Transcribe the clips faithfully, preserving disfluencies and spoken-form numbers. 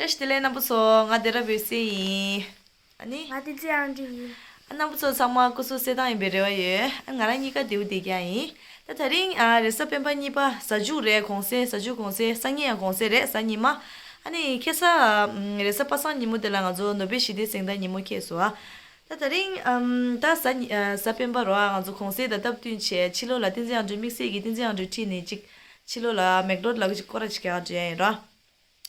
བཀྲ་ཤིས་བདེ་ལེགས་རྣམ་པ་ཚོ། ང་སྡེ་ར་བོད་སེ་ཡིན། ཨ་ནི། ང་བསྟན་འཛིན་དབྱངས་སྒྲོན་ཡིན། ཨ། རྣམ་པ་ཚོ་ཚང་མ་སྐུ་གཟུགས་གསལ་ཐང་ཡིན་པའི་རེ་བ་ཡོད། ཨ། ང་རང་གཉིས་ཀ་བདེ་པོ་བསྡད་ཀྱི་ཡིན། ད་དེ་རིང་ཨ་རེས་གཟའ་སྤེན་པ་གཉིས་པ། གཟའ་མཇུག་རེད། གུང་སེང་། གཟའ་མཇུག་གུང་སེང་། སང་ཉིན་ཡང་གུང་སེང་རེད། གཟའ་ཉི་མ། ཨ་ནི་ཁ་སང་ཨམ་རེས་གཟའ་པ་སངས་ཉིན་མོ་དེ་ལ་ང་ཚོ་ནོ་བེལ་ཞི་བདེའི་གཟེངས་རྟགས་ཉིན་མོ་འཁེལ་སོང་ཨ། ད་དེ་རིང་ཨམ་ད་གཟའ་ཉི་ཨ་གཟའ་སྤེན་པ་རོ། ཨ། ང་ཚོ་གུང་སེང་དང་སྟབས་བསྟུན་བྱས་ཕྱི་ལོགས་ལ་བསྟན་འཛིན་དབྱངས་སྒྲོན། དམིགས་བསལ་གྱིས་བསྟན་འཛིན་དབྱངས་སྒྲོན་ཁྲིད་ནས་ཅིག་ཕྱི་ལོགས་ལ་མེག་ཌོ་ནལ་ལ་ཅིག་སྐོར་ར་ཅིག་རྒྱག་འགྲོ་ཡ་ཡིན་རོ།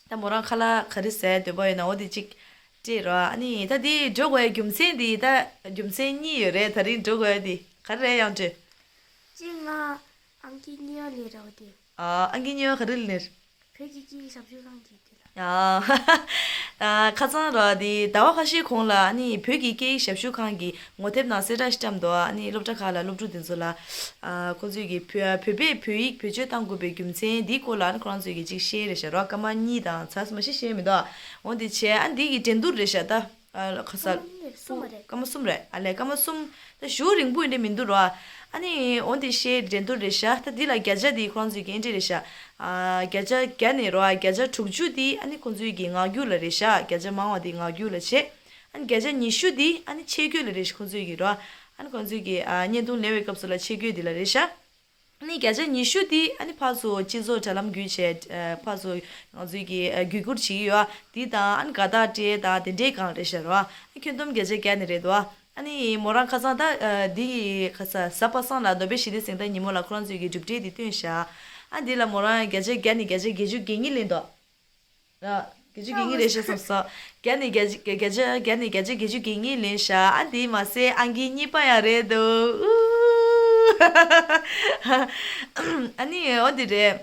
ད་མོ་རང་ཁ་ལག་ག་རེ་ཟ་འདོད་པ་ཡོད་ན་འོ་དེ་གཅིག་སྤྲད་རོགས། ཨ་ནི་ད་དེ་འགྲོ་དགོས་ཡ་རྒྱུ་མཚན་དེ། ད་རྒྱུ་མཚན་གཉིས་ཡོད་རེད། ད་རིང་འགྲོ་དགོས་ཡ་དེ་ག་རེ་རེད་དབྱངས་སྒྲོན། གཅིག་ང་ཨང་ཀི་གཉིས་པ་ལེན་རོགས་དེ། ཨ། ཨང་ཀི་གཉིས་པ་ག་རེ་ལེན། བོད་ཀྱི་སྐད་ཡིག་ཞབས་ཞུ་ཁང་གི་དེ་ལ། ཨ། ཨ། ཁ་སང་རོ་དེ་ཟླ་བ་ཁ་ཤས་གོང་ལ་ཨ་ནི་བོད་ཀྱི་སྐད་ཡིག་ཞབས་ཞུ་ཁང་གི་ངོ་དེབ་ནང་གསལ་བསྒྲགས་ཤིག་བཀྲམ་འདུག་ཨ་ནི་སློབ་གྲྭ་ཁག་ལ་སློབ་ཕྲུག་དེ་ཚོ་ལ། ཨ། ཁོང་ཚོས་ཀྱི་བོད་བོད་པས་བོད་ཡིག་བེད་སྤྱོད་གཏང་དགོས་པའི་རྒྱུ་མཚན་འདིའི་སྐོར་ལ་ཨ་ནི་ཁོ་རང་ཚོས་ཀྱི་ཅིག་བཤད་རེད་ཤག་རོ། སྐར་མ་གཉིས་དང་ཙམ་མ་ཞིག་བཤད་མི་འདུག་འོ་དེ་བྱས་ཨ་འདི་གི་འགྲན་བསྡུར་རེད་ཤག་ད། ཨ། ཁ་ས། སྐར་མ་གསུམ་རེད། སྐར་མ་གསུམ་རེད། ཨ་ལས། སྐར་མ་གསུམ། ད་ཞེ་པོ་རིང་པོ་ཡིན་འདྲ་མི་འདུག་རོ། ཨ་ནི་འོ་དེ་བཤད་འགྲན་བསྡུར་རེད་ཤག་ད་འདི་ལ་བརྒྱ་ཆ་དེ་ཁོ་རང་ཚོས་ཀྱི་འདི་འདྲ་རེད་ཤག་ཨ། བརྒྱ་ཆ་བརྒྱ་ནས་རོ། བརྒྱ་ཆ་དྲུག་ཅུ་དེ་ཨ་ནི་ཁོང་ཚོས་ཀྱི་ངག་རྒྱུགས་ལ་རེད་ཤག་བརྒྱ་ཆ་མང་བ་དེ་ངག་རྒྱུགས་ལ་བྱས། ཨ་ནི་བརྒྱ་ཆ་ཉི་ཤུ་དེ་ཨ་ནི་ཆས་གོས་ལ་རེད་ཤག་ཁོང་ཚོས་ཀྱི་རོ། ཨ་ནི་ཁོང་ཚོས་ཀྱི་ཨ་བརྙན་ཐུང་ལེན་པའི་སྐབས་སུ་ལ་ཆས་གོས་དེ་ལ་རེད་ཤག་ཨ་ནི་བརྒྱ་ཆ་ཉི་ཤུ་དེ་ཨ་ནི་ཕར་ཚུར་སྤྱི་ཚོགས་དྲ་ལམ་བརྒྱུད་བྱས། ཨ། ཕར་ཚུར་ང་ཚོས་ཀྱི་ཨ་བརྒྱུད་བསྐུར་བྱེད་ཀྱི་ཡོད། དེ་དང་ཨ་ནི་དགའ་རྟགས་སྤྲད་དང་དེ་འདྲའི་སྒང་རེད་ཤག་རོ། ཨ། ཁྱོན་བསྡོམས་བརྒྱ་ཆ་བརྒྱ་ནས་རེད་འདུག་ཨ་ནི་མོ་རང་ཁ་སང་ད་ཨ་འདི་གི་ཁ་ས་གཟའ་པ་སངས་ལ་ནོ་བེལ་ཞི་བདེའི་གཟེངས་རྟགས་ཉིན་མོ་ལ་ཁོ་རང་ཚོས་ཀྱི་གྲུབ་འབྲས་དེ་བཏོན་ཤག་ཨ་འདི་ལ་མོ་རང་བརྒྱ་ཆ་བརྒྱ་ནས་བརྒྱ་ཆ་བརྒྱད་ཅུ་གྱ་གཉིས་ལེན་འདུག་ཨ། བརྒྱད་ཅུ་གྱ་གཉིས་རེད་ཤག་བསམ་སོང་། བརྒྱ་ནས་བརྒྱ་ཆ་བརྒྱ་ཆ་བརྒྱ་ནས་བརྒྱ་ཆ་བརྒྱད་ཅུ་གྱ་གཉིས་ལེན་ཤག་ཨ་འདི་མ་ཟད་ཨང་ཀི་གཉིས་པ་ཡང་རེད་འདུག་ཨུ། ཨ་ནི་འོ་འདི་རེད།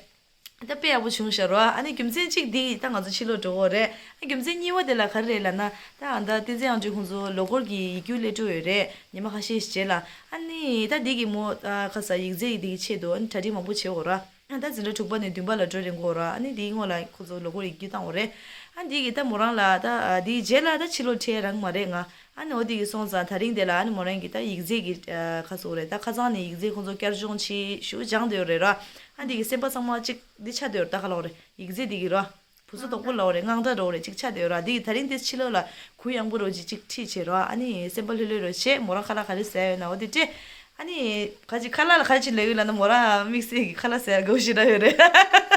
ད་དཔེ་ཡག་པོ་བྱུང་ཤག་རོ། ཨ་ནི་རྒྱུ་མཚན་གཅིག་འདི་ད་ང་ཚོ་ཕྱི་ལོགས་འགྲོ་གི་རེད། ཨ། རྒྱུ་མཚན་གཉིས་པ་དེ་ལ་ག་རེ་རེད་ལབ་ན། ད་ཨ་ད་བསྟན་འཛིན་དབྱངས་སྒྲོན་ཁོང་ཚོ་ལོ་འཁོར་གྱི་ཡིག་རྒྱུགས་སླེབས་འགྲོ་ཡོད་རེད། ཉི་མ་ཁ་ཤས་ཤིག་རྗེས་ལ། ཨ་ནི་ད་འདི་གི་མོ་ཨ་ཁ་ས་ཡིག་ཚད་འདི་གི་ཆེད་དུ་ཨ་ནི་གྲ་སྒྲིག་མང་པོ་བྱེད་དགོས་ར། ཨ་ད་འཛིན་གྲྭ་དྲུག་པ་ནས་བདུན་པ་ལ་འགྲོ་རན་གོ་ར། ཨ་ནི་འདིའི་སྔོན་ལ་ཁོ་ཚོ་ལོ་འཁོར་ཡིག་རྒྱུགས་བཏང་བ་རེད། ཨ་འདི་གི་ད་མོ་རང་ལ་ད་ཨ་འདིའི་རྗེས་ལ་ད་ཕྱི་ལོགས་ཁྲལ་རག་མ་རེད་ང་། ཨ་ནི་འོ་འདི་གི་སོང་ཙང་དེ་རིང་དེ་ལ་ཨ་ནི་མོ་རང་གི་ད་ཡིག་ཚད་ཀྱི་ཨ་ཁ་སོ་རེད། ད་ཁ་སང་ནས་ཡིག་ཚད་ཁོ་ཚོ་བསྐྱར་སྦྱོང་བྱེད་ཞུ་སྦྱངས་བསྡད་ཡོད་རེད་ར། ཨ་འདི་གི་སེམས་པ་ཚང་མ་གཅིག་འདི་ཆགས་བསྡད་ཡོད་རེད། ད་ག་ལབ་དགོས་རེད། ཡིག་ཚད་འདི་གི་ར། བུ་སུ་དོག་པོ་ལབ་དགོས་རེད། དངངས་སྐྲག་འདྲ་བོ་རེད་གཅིག་ཆགས་བསྡད་ཡོད་ར། འདི་གི་དེ་རིང་དེ་ཕྱི་ལོགས་ལ་གུ་ཡངས་པོ་རོ་ཅིག་ཅིག་ཁྲིད་བྱེད་རོགས། ཨ་ནི་སེམས་པ་ལྷོད་ལྷོད་རོ་བྱེད། མོ་རང་ཁ་ལག་ག་རེ་ཟ་ཡོད་ན་འོ་དེ་སྤྲད། ཨ་ནི་ཁ་ཅིག་ཁ་ལག་ལ་ཁ་ཅིག་ལབ་ཡོད་ལབ་ན་མོ་རང་དམིགས་བསལ་གྱི་ཁ་ལག་ཟ་ཡ་དགའ་པོ་ཞེ་དྲག་ཡོད་རེད།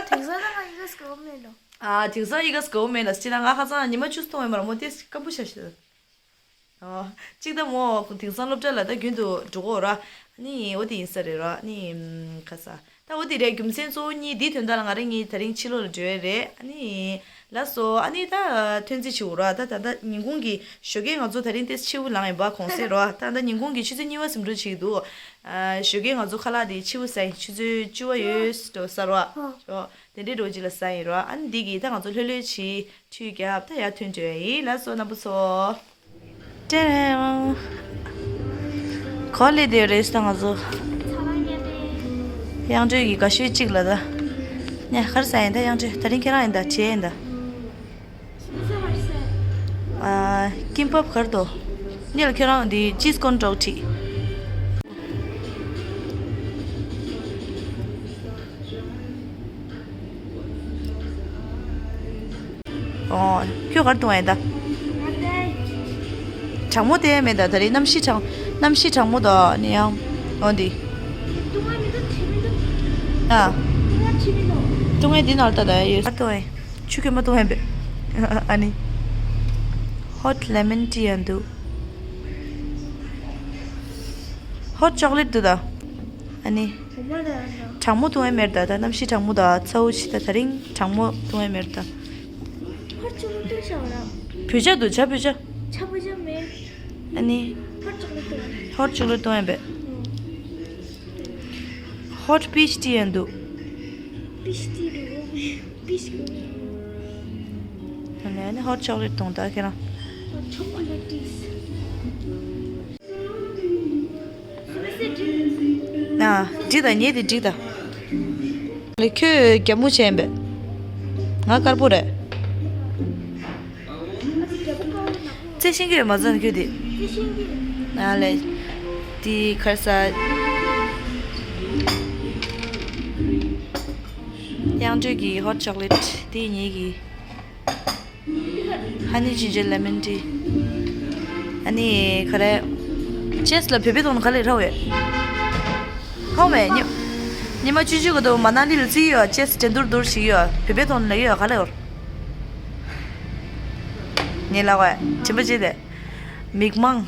དེང་སང་ད་ང་ཡི་གེ་སྐོར་མེད་ལོ། ཨ། དེང་སང་ཡི་གེ་སྐོར་མེད་ལ་སྤྱིར་ན་ང་ཁ་སང་ཉི་མ་བཅུ་གཏོང་ཡོད་མ་ར་མོ་དེ་སྐམ་པོ་ཤ་ཤ། ཨ། གཅིག་ད་མོ་དེང་སང་སློབ་གྲྭ་ལ་ད་རྒྱུན་དུ་འགྲོ་གི་ཡོད་ར། ཨ་ནི་འོ་དེ་ཡིན་ས་རེད་ར། ཨ་ནི་ཁ་ས། ད་འོ་དེ་རེད། རྒྱུ་མཚན་གཙོ་བོ་གཉིས་འདིའི་དོན་དག་ལ་ང་རང་གཉིས་དེ་རིང་ཕྱི་ལོགས་ལ་འགྲོ་ཡ་རེད། ཨ་ནི་ལགས་སོ། ཨ་ནི་ད་ཐོན་རྩིས་བྱེད་དགོས་ར། ད་ད་ད་ཉིན་གུང་གི་ཞོགས་ཀས་ང་ཚོ་དེ་རིང་ཏོག་ཙམ་ཕྱི་པོ་ལངས་ཡིན་པ་གུང་སེང་རོ། ད་ད་ཉིན་གུང་གི་ཆུ་ཚོད་གཉིས་པ་ཟིན་འགྲོ་བྱེད་ཀྱི་འདུག་ཨ། ཞོགས་ཀས་ང་ཚོ་ཁ་ལག་དེ་ཕྱི་པོ་ཟ་ཡིན། ཆུ་ཚོད་བཅུ་པ་ཡོད་འགྲོ་ཟ་རོ། ཨ། ཨོ། དེ་འདྲའི་འགྲོ་ཅིག་ལ་ཟ་ཡིན་རོ། ཨ་ནི་འདི་གི་ད་ང་ཚོ་ལྷོད་ལྷོད་བྱེད། ཁྲུས་བརྒྱབ། ད་ཡར་ཐོན་འགྲོ་ཡ་ཡིན། ལགས་སོ་རྣམ་པ་ཚོ། ཏེ་རེང་། ག་པར་སླེབས་བསྡད་ཡོད་རེད་ད་ང་ཚོ། དབྱངས་སྒྲོན་གྱིས་དགའ་ཤོས་གཅིག་ལ་ད། ནས་ག་རེ་ཟ་ཡིན་ད་དབྱངས་སྒྲོན། དེ་རིང་ཁྱེད་རང་ཡིན་ད་བྲིས་ཡིན་ད། ཨ། ཀིམ་པབ་ག་རེ་འདུག་ནས་ལ་ཁྱེད་རང་འདི་ཅིས་ཀོན་ཀྲོག་བྲིས། ཨོ། ཁྱོད་ག་རེ་བཏུང་བ་ཡིན་ད། གྲང་མོ་བསྟན་མེད་ད། དེ་རིང་གནམ་གཤིས་གྲང་། གནམ་གཤིས་གྲང་མོ་དང་ནི་ཡང་། འོ་འདི། ཨ། བཏུང་བ་འདི་ནང་ལ་ད་ད་ཡོད། ག་རེ་བཏུང་བ་ཡིན། ཆུ་ཁོལ་མ་བཏུང་བ་ཡིན་པས། ཨ་ནི། ཧོཊ་ལེ་མོན་ཊི་ཡང་འདུག་ཧོཊ་ཅོག་ལེཊ་འདུག་ད། ཨ་ནི། གྲང་མོ་བཏུང་ཡ་མེད་ད། ད་གནམ་གཤིས་གྲང་མོ་ད། ཚ་བོ་ཆེ་ད། དེ་རིང་གྲང་མོ་བཏུང་ཡ་མེད་ད། ཧོཊ་ཅོག་ལེཊ་བཏུང་ཤག་ར། བོད་ཇ་འདུག་ཇ། བོད་ཇ། ཇ། བོད་ཇ་མེད། ཨ་ནི། ཧོཊ་ཅོག་ལེཊ་བཏུང་ཡ། ཧོཊ་ཅོག་ལེཊ་བཏུང་ཡ་མེད། ཧོཊ་པིཆ་ཊི་ཡང་འདུག་པིཆ་ཊི་འདུག་པིཆ་ཊི། ཨ་ནི་ཧོཊ་ཅོག་ལེཊ་བཏུང་ད་ཁྱེད་རང་། ཨ། འགྲིག་ད། ངས་དེ་འགྲིག་ད། ལེ་ཁྱོད་རྒྱ་མོ་བྱས་པས། ང་དཀར་པོ་རེད། རྩེ་ཤེས་ཀྱི་ཡོད་མ་རེད་ཁྱོད་དེ། ཨ་ལེ། དེ་ག་རེ་ཟ། དབྱངས་སྒྲོན་གྱི་ཧོཊ་ཅོག་ལེཊ་དེ་ངེད་ཀྱི། ཧ་ནི་ཇིན་ཇར་ལེ་མོན་ཊི། ཨ་ནི་ག་རེ། ཅེས་ལ་བོད་པའི་ཐོག་ནས་ག་ལེར་ཧ་ཝེ། ཧ་མེ་ཉི་ཉི་མ་བཅུ་གཅིག་གོ་དོ་མ་ན་ལི་ལ་རྩིས་ཡོད། ཅེས་དྲན་དུར་དུར་ཞིག་ཡོད། བོད་པའི་ཐོག་ནས་ལ་ཡོད་ག་ལེར། ཉེ་ལ་ཝེ་དྲན་པ་བྱེད་དེ། མིག་མང་།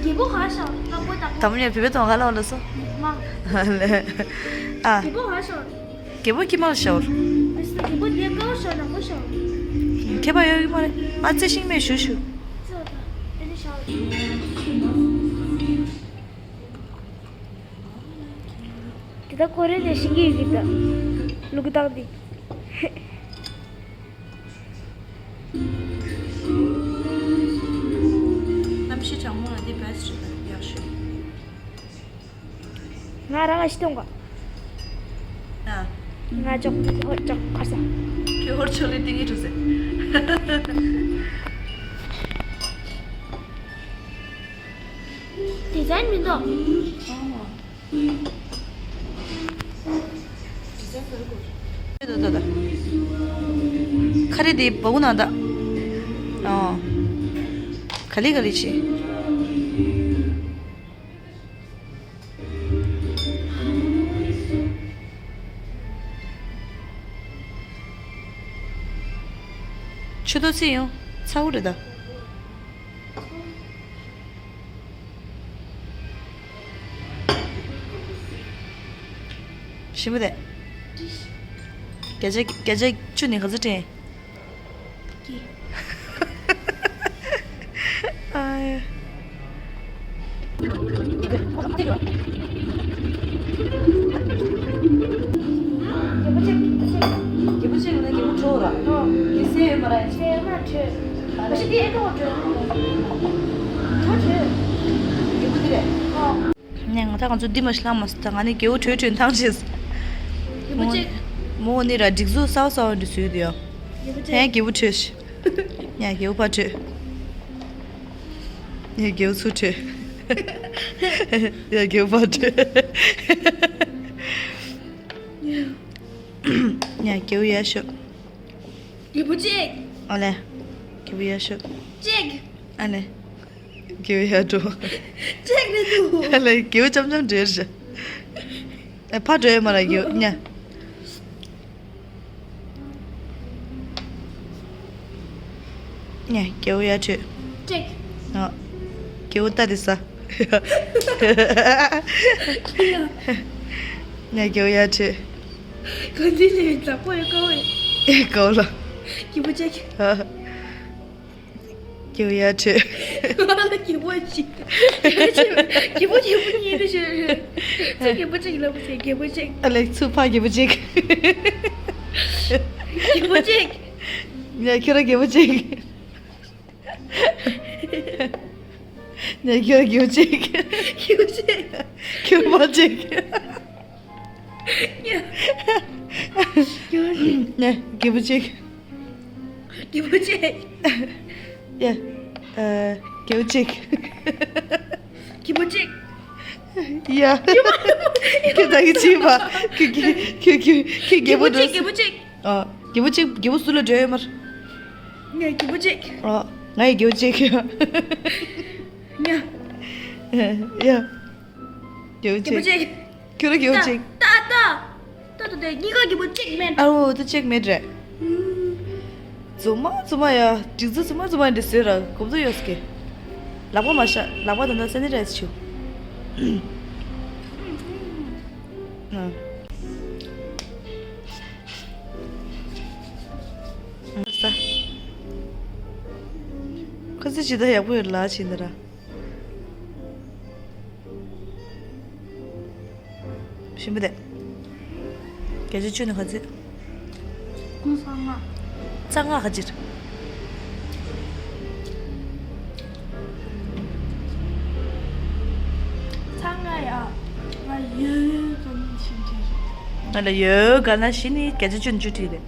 རྒྱལ་པོ་ག་ཤོར་དང་པོ་དང་པོ། དམ་ཉེ་བོད་པའི་ཐོག་ག་ལེར་ལ་སོ། མིག་མང་། ཨ། རྒྱལ་པོ་ག་ཤོར། རྒྱལ་པོ་ཁྱི་མང་ཤོར། རྒྱལ་པོ་དེ་ཀའོ་ཤོར་ནང་པོ་ཤོར། ཁྱད་པར་ཡོད་ཀྱི་མ་རེད། ང་རྩི་ཤིང་མེད་ཞུ་ཞུ། དེ་ད་ཁོ་རེ་ནས་ཤིང་གི་ཡོད་ཀྱི་ད། ལུག་དང་དེ། གནམ་གཤིས་གྲང་མོ་ལ་འདི་བེ་སི་ཊི་རེད། ཡག་ཤོས། ང་རང་ལ་ཤི་སྟོང་ག་ང་ཅོག་ཅོག་ཁར་ས། ཁྱོད་ཧོར་ཆོག་ལེ་ཏིང་ངེ་གྲུ་ཟེར། དེ་ཟན་མི་འདུག་ཁ་རེ་དེ་བ་གུ་ནང་ད། ཨོ། ག་ལེ་ག་ལེ་བྱེད། ཆུ་ཏོ་ཚིག་ཡོང་ཚ་བོ་རེད་ད། ཞིམ་པོ་རེད། བརྒྱ་ཆ་བརྒྱ་ཆ་བཅུ་ནས་ག་ཚོད་སྤྲད། ཨ་ཡ། རྒྱལ་པོ་གཅིག་ན་རྒྱལ་པོ་དྲུག་ར། ཨོ། དེ་སེ་ཡོད་མ་རེད། སེ་མ་བྲོས། མ་གཞི་དེ་ཨེ་འགྲོ་བྲོས། ད་བྲོས། རྒྱལ་པོ་དེ་རེད། ཨོ། ནས་ང་ད་ང་ཚོ་འདི་མ་ཤི་ལང་མ་སི་ད་ང་ནི་རྒྱལ་པོ་བྲོས་བྲོས་ཐང་ཆེས། རྒྱལ་པོ་གཅིག་མོ་ནི་ར་སྒྲིག་འཛུགས་གསར་གསར་འདི་བཟོས་དུ་ཡོད། རྒྱལ་པོ་གཅིག་ཧེ་རྒྱལ་པོ་བྲོས་ཤི། ཡ་རྒྱལ་པོ་ཕར་བྲོས། ཡ་རྒྱལ་པོ་ཚུར་བྲོས། ཡ་རྒྱལ་པོ་ཕར་བྲོས། ཡ་རྒྱལ་པོ་ཡར་ཤོག་རྒྱལ་པོ་གཅིག་ཨ་ལེ། རྒྱལ་པོ་ཡར་ཤོག་གཅིག་ཨ་ལེ། རྒྱལ་པོ་ཡར་འགྲོ། གཅིག་རེད་འདུག་ཨ་ལེ་རྒྱལ་པོ་ཅམ་ཅམ་འདྲེར་བཞག་ཨ་ཕར་འགྲོ་ཡོད་མ་རེད་རྒྱལ་པོ་ཉ། ཉ་རྒྱལ་པོ་ཡར་བྲོས། གཅིག་ཨ། རྒྱལ་པོ་ལྟ་དེ་ས། ཉ་རྒྱལ་པོ་ཡར་བྲོས། གང་འདི་ལས་འཛག་པོ་ཡོད་ཀ་བས། ཨེ་ཀའོ་ལ། རྒྱལ་པོ་གཅིག་ཨ། རྒྱལ་པོ་ཡར་བྲོས། ང་ལ་རྒྱལ་པོ་གཅིག་རྒྱལ་པོ་གཅིག་རྒྱལ་པོ་རྒྱལ་པོ་གཉིས་དེ་ཞེས་རེད། ཚུར་རྒྱལ་པོ་གཅིག་ལབ་ཟེར་རྒྱལ་པོ་གཅིག་ཨ་ལེ་ཚུར་ཕར་རྒྱལ་པོ་གཅིག་རྒྱལ་པོ་གཅིག་ཉ་ཁྱོད་རང་རྒྱལ་པོ་གཅིག་ཉ་ཁྱོད་རང་རྒྱལ་པོ་གཅིག་རྒྱལ་པོ་གཅིག་ཁྱོད་ཕར་གཅིག་ཉ་རྒྱལ་པོ་གཅིག་རྒྱལ་པོ་གཅིག་ཡ། ཨ། རྒྱལ་པོ་གཅིག་རྒྱལ་པོ་གཅིག་ཡ། ཁྱོད་ད་གི་ཅི་བ། ཁྱོད་ཁྱོད་ཁྱོད་ཁྱོད་ཁྱོད་རྒྱལ་པོ་འགྲོ། རྒྱལ་པོ་གཅིག་ཨ། རྒྱལ་པོ་གཅིག་རྒྱལ་པོ་སུ་ལ་འགྲོ་ཡོད་མར། ངས་རྒྱལ་པོ་གཅིག་ཨ། ང་ཡི་རྒྱལ་པོ་གཅིག་ཉ། ཡ། རྒྱལ་པོ་རྒྱལ་པོ་གཅིག་གཅིག་ཁྱོད་རང་རྒྱལ་པོ་གཅིག་ད་ད་ད་ད་ད་གཉིས་ཀ་རྒྱལ་པོ་གཅིག་མེད། ཨ་འོ་ད་གཅིག་མེད་རེད། རྫུན་མ་རྫུན་མ་ཡ། སྒྲིག་འཛུགས་རྫུན་མ་རྫུན་མ་འདི་ཟེར་ར་གོམ་བཟོ་ཡོད་སྐད། ལག་པ་མ་བཞག་ལག་པ་ད་ད་སེ་ནི་རེད་ཆུ། ཨ། ཁ་ཚིག་ཇི་ལྟར་ཡག་པོ་ཡོད་ལ་ཕྱིན་ད་ར། ཞིམ་པོ་དེ། བརྒྱ་ཆ་བཅུ་ནས་ག་ཚོད། ཀུན་གསང་ང་། རྩ་སྔགས་ག་ཅིར། རྩ་སྔགས་ཡ། ང་ཡོད་ཀ་ནི་ཞིམ་ཆེ་ཞིག་ང་ལ་ཡོད་ག་ན་ཞི་ནི་བརྒྱ་ཆ་བཅུ་ནས་བཅུ་ཁྲིད་རེད།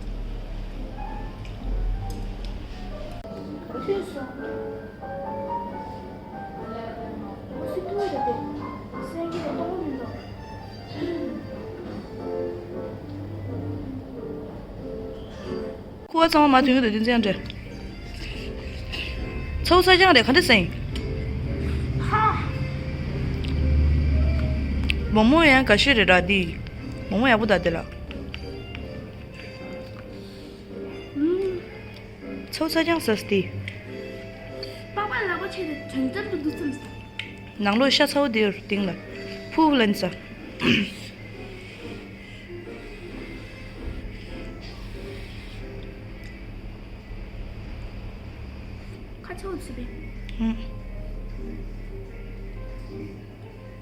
ཁུ་བ་ཚང་མ་མ་ཐོན་གྱི་འདུག་དེ་ཚོ་ཡང་འདྲ། ཚ་བོ་ཚ་རྐྱང་རེད། ག་འདྲ་ཟེར་ཡིན། མོག་མོག་ཡང་དགའ་ཤོས་རེད་ར་འདི། མོག་མོག་ཡག་པོ་འདུག་དེ་ལ། ཚ་བོ་ཚ་རྐྱང་ཟ་སྟེ། པགས་པ་ལག་པ་ཆེ་དེ་དོན་ཙམ་དུ་འདུག་ཙམ་ཟ། ནང་ལོགས་ཤ་ཚ་བོ་དེ་སྟེང་ལ་ཕུག་ལན་ཟ། ཁ་ཚ་བོ་ཚུད་པས། ཧུམ།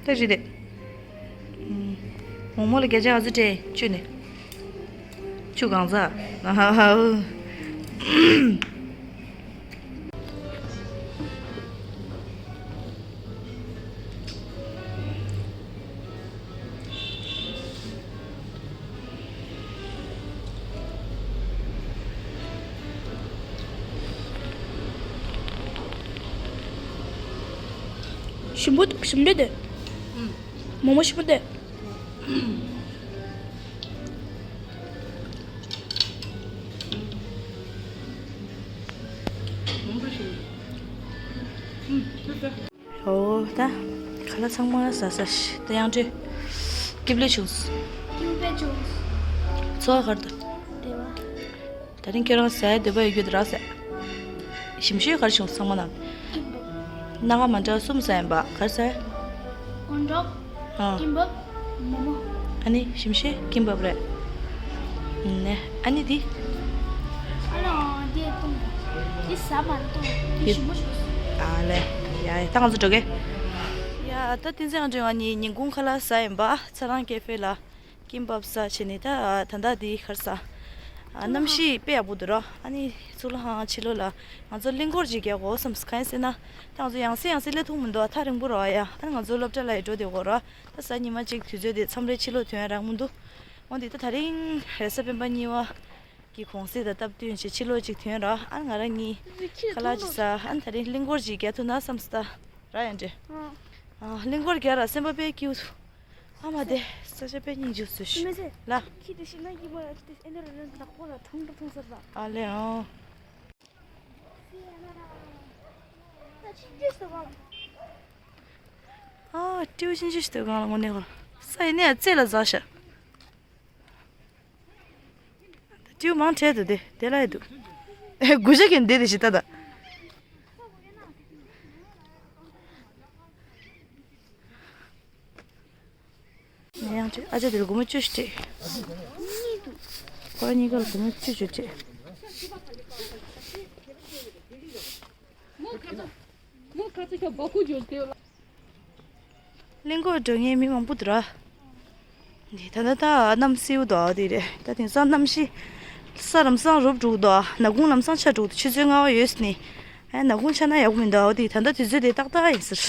ད་རེད་དེ། མོག་མོག་ལ་བརྒྱ་ཆ་ག་ཚོད་སྤྲད། བཅུ་ནས། བཅུ་གང་ཚ། ཨ་ཧ་ཧ། ཞིམ་པོ་འདུག་ཞིམ་རེད་དེ། མོག་མོག་ཞིམ་པོ་འདུག་ཨོ་ད། ཁ་ལག་ཚང་མ་ཟ་ས་ཤི། ད་ཡང་འདྲི། སྐྱིད་པོ་བྱུང་སོང་། སྐྱིད་པོ་བྱུང་སོང་། འཚོ་བ་ག་རེ་འདུག་བདེ་བ། ད་རིང་ཁྱོད་རང་ཟ་ཡ་འདོད་པ་ཡོད་རྒྱུ་དེ་རག་ཟེར། ཞིམ་ཤོས་ག་རེ་བྱུང་། ཚང་མ་ནང་། སྣ་ཁ་མ་འདྲ་གསུམ་ཟ་ཡིན་པ། ག་རེ་ཟ། སྒོང་ཏོག་ཨ། ཀིམ་པབ། མོག་མོག་ཨ་ནི་ཞིམ་ཤོས་ཀིམ་པབ་རེད། ནས་ཨ་ནི་འདི། ཨ་ལ་འདི་བཏུང་། འདི་ཟ་མ་བཏུང་། འདི་འདི། ཞིམ་པོ་ཞིག་ཨ་ལེ། ཡ་ཡ་ད་ང་ཚོ་འགྲོ་གི། ཡ་ད་བསྟན་འཛིན་ཨང་ཅོ་ང་གཉིས་ཉིན་གུང་ཁ་ལག་ཟ་ཡིན་པ། ཚ་རང་ཀེ་ཧྥེ་ལ། ཀིམ་པབ་ཟ་བྱས་ནས་ད་ད་ལྟ་འདི་ག་རེ་ཟ། ཨ་གནམ་གཤིས་དཔེ་ཡག་པོ་འདུག་ར། ཨ་ནི་གཙུག་ལག་ཁང་ཕྱི་ལོགས་ལ་ང་ཚོ་གླིང་སྐོར་ཅིག་རྒྱག་དགོས་བསམས། གང་ཡིན་ཟེར་ན། ད་ང་ཚོ་ཡང་སེ་ཡང་སེ་སླེབས་ཐུབ་མི་འདུག་ཐག་རིང་པོ་རེད་པ་ཡ། ཨ་ནི་ང་ཚོ་སློབ་གྲྭ་ལ་ཡི་འགྲོ་བསྡད་དགོས་ར། ད་གཟའ་ཉི་མ་གཅིག་དུས་ཚོད་དེ་མཚམས་རེ་ཕྱི་ལོགས་ཐོན་ཡ་རག་མི་འདུག་འོ་འདི་ད་ད་རིང་རེས་གཟའ་སྤེན་པ་གཉིས་པ་གི་གུང་སེང་དང་སྟབས་བསྟུན་བྱས་ཕྱི་ལོགས་ཅིག་ཐོན་ར། ཨ་ནི་ང་རང་གཉིས་ཁ་ལག་ཅིག་ཟ། ཨ་ནི་ད་རིང་གླིང་སྐོར་ཅིག་རྒྱག་ཐུབ་ན་བསམས་ད་ར། ཡང་འདྲི། ཨ། ཨ་གླིང་སྐོར་རྒྱག་ར་སེམས་པ་དཔེ་སྐྱིད་པོ་འདུག་ཨ་མ་དེ་ས་ཆ་དཔེ་སྙིང་རྗེ་པོ་བཟོས་ཤག་མི་ཚེ་ལ། ཁྱི་དེ་ཤི་ན་ཡིན་པ་དེ་ཨེ་འདྲ་རེད། ནག་པོ་ལ་ཐུང་དུ་ཐུང་ཟེར་ད། ཨ་ལེ་ཨང་། ཨ་སྤྲེའུ་ཆུང་ཆུང་ཞིག་འདུག་གང་ལ་ངོ་ནས་ཧོར་ས་ཡི་ནས་རྩེ་ལ་འཛག་ཤག་སྤྲེའུ་མང་དྲགས་འདུག་དེ་དེ་ལ་ཡི་འདུག་ཨེ་དགུ་ཤ་གིན་དེ་དེ་ཞིག་ད་ད། ཡང་ཅིག་ཨ་ཅག་དེར་སྒོར་མོ་བཅུ་ཞིག་སྤྲད། ཁོ་རང་གཉིས་ཀ་ལ་སྒོར་མོ་བཅུ་བཅུ་སྤྲད། གླིང་སྐོར་འགྲོ་མཁན་མི་མང་པོ་འདུག་ར། འདི་ད་ལྟ་ད་གནམ་བསིལ་པོ་འདུག་ཨ་དེ་རེད། ད་དེང་སང་གནམ་གཤིས་ས་ལམ་སང་རུབ་འགྲོ་གི་འདུག་ཨ་ནག་ཁུང་ལམ་སང་ཆགས་འགྲོ་གི་འདུག་ཆུ་ཚོད་ལྔ་པ་ཡོལ་ནས་ཨ་ནག་ཁུང་ཆགས་ན་ཡག་པོ་མི་འདུག་ཨ་དེ་ད་ལྟ་དུས་ཚོད་དེ་ཏག་ཏག་ཡིན་ཟེར།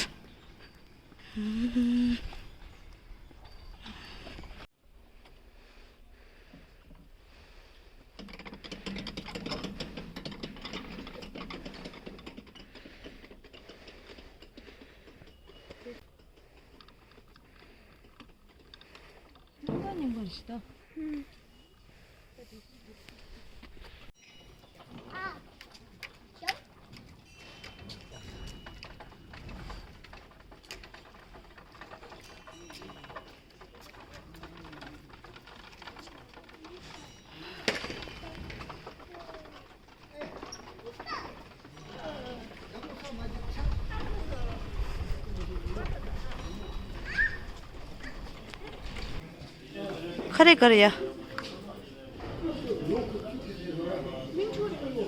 ག་རེ་ག་རེ་ཡ།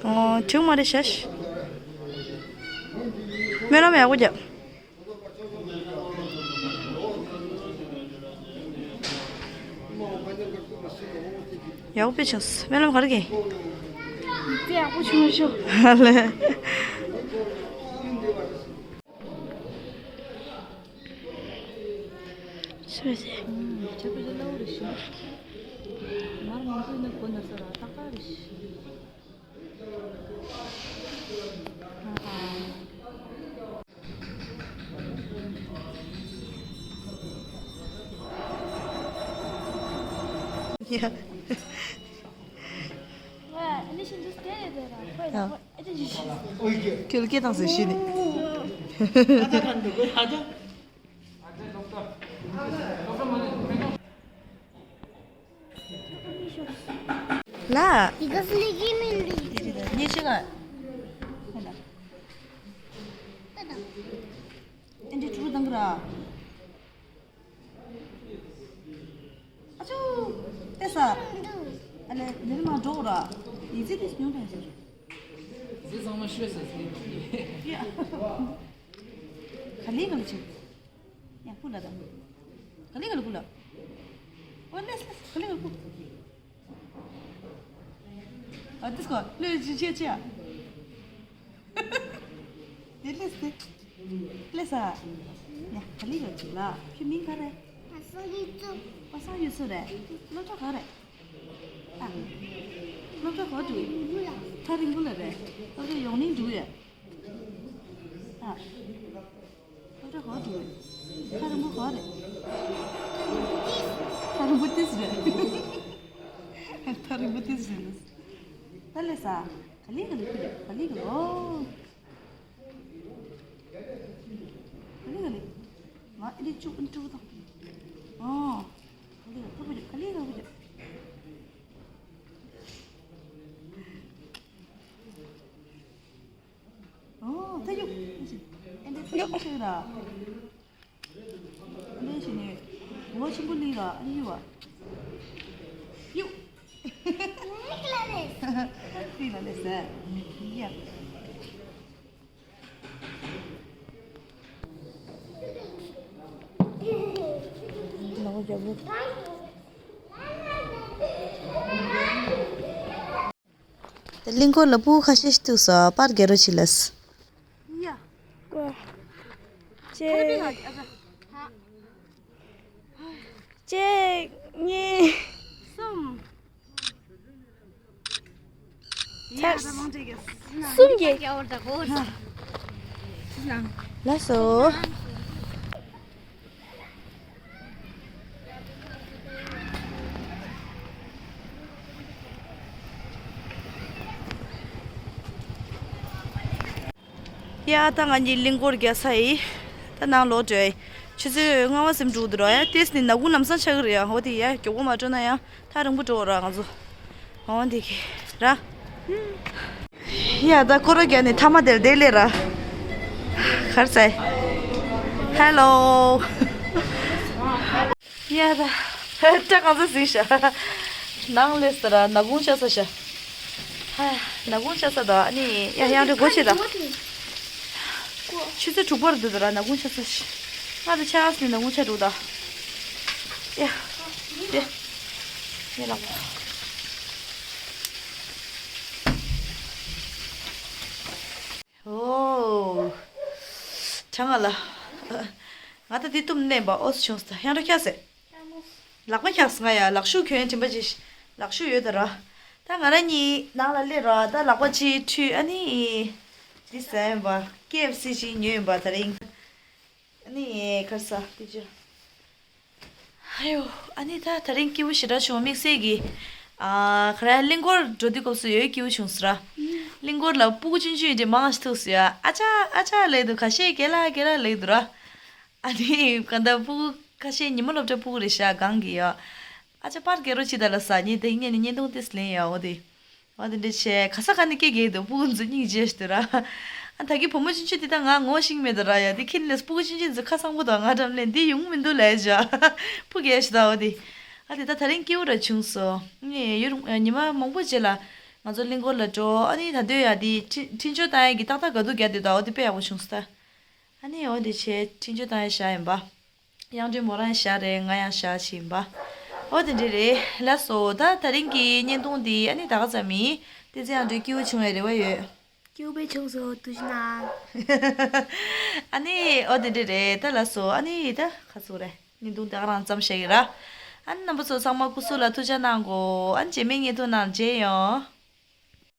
ཨོ་བྱུང་མ་རེད་ཤག་སྨོན་ལམ་ཡག་པོ་རྒྱབ། ཡག་པོ་བྱུང་། སྨོན་ལམ་ག་རེ་གིན། དེ་ཡག་པོ་བྱུང་ཤོག་ཨ་ལེ། སུ་རེད་ཟེར། ཁྱེད་ཀྱི་གླ་བོ་རེད་ཤི། མར་མང་པོ་ཡིན་ན་གོ་ན་ས་ར་ཏག་ཏག་རེད་ཤི། ཡ། ཨ་ནི་ ཁྱོད་ལ་སྐད་བཏང་ཟེར་ཤེས་ནི། ལ། ཉེ་ཆེ་ག་ཨེ་འདྲི་ཕྲུ་གུ་དང་གི་ར། ཨ་ཅོ། ཏེ་ས། ཨ་ལེ་ནི་མ་འགྲོ་ར། ཡི་ཙི་ཏི་སྙུང་དང་ཟེར། ཟི་ཚང་མ་ཤོད་ཟེར་ཟི་དང་གི། ཡ། ག་ལེ་ག་ལེ་ཆེ། ཡ་ཕུ་ལ་ད། ག་ལེ་ག་ལེ་ཕུ་ལ། ཨོ་ལེ་ལེ་ག་ལེ་ག་ལེ་ཕུ། ཨ་ཏི་སྐོ་ལེ་ཅི་ཆེ་ཆེ། ཡ་ལེ་སྟེ། ལེ་ས། ཡ་ག་ལེ་ག་ལེ་ཕུ་ལ། ཁྱོད་མིང་ག་རེ། པ་སངས་ཡུལ་ཚོ། པ་སངས་ཡུལ་ཚོ་རེད། སློབ་གྲྭ་ག་རེ། ཨ། སློབ་གྲྭ་ག་འགྲོ་ཡོད། ཐག་རིང་པོ་ལ་རེད། སློབ་གྲྭ་ཡོང་ནས་འགྲོ་ཡོད། ཨ། སློབ་གྲྭ་ག་འགྲོ་ཡོད། ཐག་རིང་པོ་ག་རེད། ཐག་རིང་པོ་ཏིས་རེད། ཐག་རིང་པོ་ཏིས་རེད། ད་ལེ་ས། ག་ལེ་ག་ལེ་ཁུ་རེད། ག་ལེ་ག་ལེ་ཨོ། ག་ལེ་ག་ལེ། ང་ཨི་ལེ་ཅུ་ཨིན་ཊར་བུ་དང་། ཨོ། ག་ལེ་ག་ལེ་ཁུ་རེད། ག་ལེ་ག་ལེ་ཁུ་རེད། ཨོ། ད་ཡོ། ཨེ་འདྲ་ཡོ་ཆེ་ར། ཨེ་འདྲ་ཞིག་ནས། ངོ་ཆེན་པོ་ལི་ར། ཨ་ནི་ཡོ། ཡོ། ལི་ལ་ལེ་ས། ཡ། ལག་པ་རྒྱབ་ལོག་དེ་གླིང་སྐོར་ལ་ཕྲུ་གུ་ཁ་ཤས་ཤིག་ཐུག་སོང་། པར་རྒྱག་རོགས་བྱེད་ལབ། ཡ། ཀོ། གཅིག་གཅིག་གཉིས། གསུམ། ཡ་ད་མང་ཆེ་གི། གསུམ་གྱི། ལགས་སོ། ཡ་ད་ང་གཉིས་གླིང་སྐོར་རྒྱག་ཚར་ཡིན། ད་ནང་ལོག་འགྲོ་ཡིན། ཆུ་ཚོད་ལྔ་པ་ཟིན་འགྲོ་འདུག་ར། ཡ་ཏེས་ནི་ནག་ཁུང་ལམ་སང་ཆགས་ཀྱི་རེད་ཡ། འོ་དེ་ཡ་མགྱོགས་པོ་མ་འགྲོ་ན་ཡང་ཐག་རིང་པོ་འགྲོ་ར་ང་ཚོ། འོ་དེ་གི་ར། ཡ་ད་སྐོར་ར་རྒྱག་ནི་ཐ་མ་དེར་བསྡད་ལེ་ར། གར་སའི། ཧེ་ལོ། ཡ་ད། སྐྲ་གང་ཚ་ཟིག་ཤ། ནང་ལས་ཟེར་ར་ནག་ཁུང་ཆགས་ས་ཤ། ཧ། ནག་ཁུང་ཆགས་ས་ད་ཨ་ནི་ཡ་ཡང་རེ་སྒོ་ཕྱེ་ད། ཆུ་ཚོད་དྲུག་པར་འདུག་ད་ར་ནག་ཁུང་ཆགས་ས་ཤ། ང་ད་ཆགས་ནི་ནག་ཁུང་ཆགས་འགྲོ་ད། ཡ། དེ། ཡ་ལགས། ཨོ། ཆང་ང་ལ། ང་ད་འདི་གཏུམ་མནན་པ་ཨོ་སི་བྱུང་སོང་། ཡང་འགྲོ་ཁྱག་ཟེར། ལག་པ་ཁྱག་སོང་ང་ཡ། ལག་ཤུགས་གྱོན་དྲན་པ་ཅི། ལག་ཤུགས་ཡོད་ད་ར། ད་ང་རང་གཉིས་ནང་ལ་སླེབས་ར། ད་ལག་པ་ཅི་འཁྲུད་ཨ་ནི། འདི་ཟ་ཡིན་པ། ཀེ་ཨེཕ་སི་ཅིག་ཉོས་ཡིན་པ་དེ་རིང་། ཨ་ནི་ཁར་ས་དེ་ཅི། ཨ་ཡོ། ཨ་ནི་ད་དེ་རིང་སྐྱིད་པོ་ཞེ་དྲག་བྱུང་། དམིགས་བསལ་གྱི། ཨ། ག་རེ་གླིང་སྐོར་འགྲོ་དུས་སྐབས་སུ་ཡོད་སྐྱིད་པོ་བྱུང་ཟེར་ར། གླིང་སྐོར་ལ་སྤུ་གུ་ཆུང་ཆུང་དེ་མང་ཞིག་ཐུག་སོང་ཡ། ཨ་ཅག་ཨ་ཅག་ལབ་འདུག་ཁ་ཤས་རྒན་ལགས་རྒན་ལགས་ལབ་འདུག་ར། ཨ་ནི་གང་ལྟར་སྤུ་གུ་ཁ་ཤས་ཉི་མ་སློབ་གྲྭ་སྤུ་གུ་རེད་ཤག་སྒང་གི་ཡ། ཨ་ཅག་པར་རྒྱག་རོགས་བྱེད་ད་ལབ་ས། ངས་དེ་སྔོན་ནས་བརྙན་ཐུང་དེ་ལེན་ཡ། འོ་དེ། འོ་དེ་འདྲ་བྱས་ཁ་ས་ཁ་ནས་སྐད་རྒྱག་འདུག་སྤུ་གུ་ཚོ་སྙིང་རྗེ་ཞིག་འདུག་ར། ཨ་ད་གི་བུ་མོ་ཆུང་ཆུང་དེ་ད་ང་ངོ་ཤེས་མེད་ད་ར་ཡ། དེ་ཁྱེད་ལས་སྤུ་གུ་ཆུང་ཆུང་ཚོ་ཁ་གཙང་པོ་དང་ང་འགྲམ་ལས་འདི་ཡོང་མི་འདུག་ལབ་བྱས། སྤུ་རྒྱག་ཞིག་ད། འོ་དེ། ཨ་དེ་ད་དེ་རིང་སྐྱིད་པོ་ར་བྱུང་སོང་། ངས་ཡུན་ཉི་མ་མང་པོ་རྗེས་ལ་ང་ཚོ་གླིང་སྐོར་ལ་འགྲོ། ཨ་ནི་ད་དུང་ཡ་དེ་འཕྲིན་འཕྲིན་བཅོལ་བཏང་ཡ་གི་ཏག་ཏག་ག་དུས་རྒྱག་འདུག་ད། འོ་དེ་དཔེ་ཡག་པོ་བྱུང་སོང་ད། ཨ་ནི་འོ་དེ་བྱས་འཕྲིན་བཅོལ་བཏང་ཡ་བཞག་ཡིན་པ། དབྱངས་སྒྲོན་མོ་རང་བཞག་རེད། ང་ཡང་བཞག་བྱས་ཡིན་པ། འོ་དེ་འདྲ་རེད། ལགས་སོ། ད་དེ་རིང་གི་བརྙན་ཐུང་འདི་ཨ་ནི་ད་ག་ཙམ་ཡིན། བསྟན་འཛིན་དབྱངས་སྒྲོན་སྐྱིད་པོ་བྱུང་བའི་རེ་བ་ཡོད། སྐྱིད་པོ་བྱུང་སོང་། ཐུགས་རྗེ་གནང་། ཨ་ནི་འོ་དེ་འདྲ་རེད། ད་ལགས་སོ། ཨ་ནི་ད་ག་ཚོད་རེད། བརྙན་ཐུང་ད་ག་རང་ཙམ་བཞག་གི་ར། ཨ་ནི་རྣམ་པ་ཚོ་ཚང་མ་སྐུ་གཟུགས་ལ་ཐུགས་ཅག་གནང་གོ། ཨ་ནི་རྗེས་མའི་བརྙན་ཐུང་ནང་མཇལ་ཡོང་།